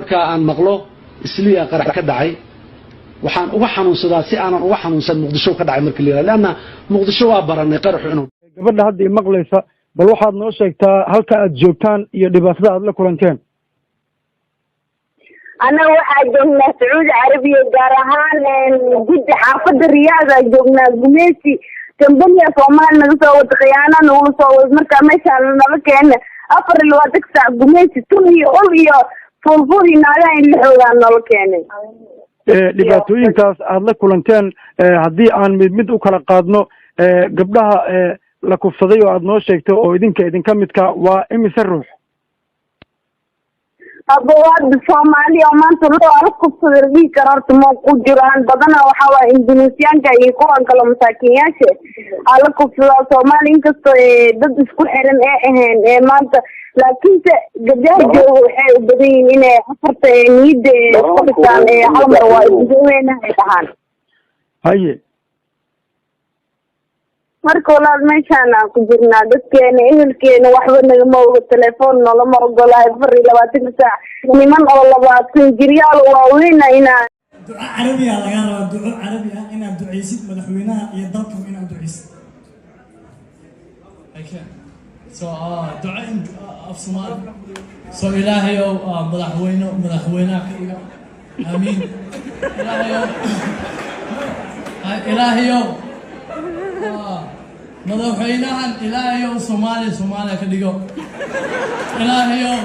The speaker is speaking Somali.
Marka aan maqlo Isliya qarax ka dhacay, waxaan uga xanuunsadaa si aanan uga xanuunsan Muqdisho ka dhacay marka la yidhahdo, leanna Muqdisho waa baranay qaraxu inuu Gabadha hadda i maqlaysa, bal waxaad noo sheegtaa halka aad joogtaan iyo dhibaatada aad la kulanteen. Annaga waxaa joognaa Sacuudi Carabiya, gaar ahaan Jidda, xaafada Riyaada joognaa. Gumeysi kambaniya Soomaali naga soo wada, khiyaana nagula soo wada. Marka meeshaan nala keena, 24 saac gumeysi, tun iyo ul iyo fuulfuul iyo naagaha in la xoogaa nala keenay. Dhibaatooyinkaas aad la kulanteen, haddii aan mid mid u kala qaadno, gabdhaha la kufsaday oo aad noo sheegtay oo idinka idinka midka, waa imise ruux? Abawaada Soomaaliya oo maanta loo ala kufsaday la dhihi karo horta ma ku jiraan. Badanaa waxaa waaya Indonesiyaanka iyo kuwan kale masaakiinyaasha aa la kufsadaa Soomaaliya, inkastoo dad isku xiran ee ahayn ee maanta, laakiinse gabdhaha jooga waxay u badan yihiin inay afarta niyadda isku dhisaan ee hal mar waa isgaweynahay dhahaan. Haye. Marka walaal, meeshaan aan ku jirnaa, dadkeena ehelkeena waxba nagama oga, telefoon nolama ogola. 24-ka saac niman oo 20 jiryaal waaweyna inaa Duco carabi ah lagaa rabaa, duco carabi ah inaad ducaysid madaxweynaha iyo dalkaba inaad ducaysid. Okay. So, duco in af Soomaali. So, Ilaahayow, madaxweyne madaxweynaha ka dhiga. Aamiin. Ilaahayow, Ilaahayow, madaxweynahan, Ilaahayow, Soomaaliya Soomaaliya ka dhigo. Ilaahayow.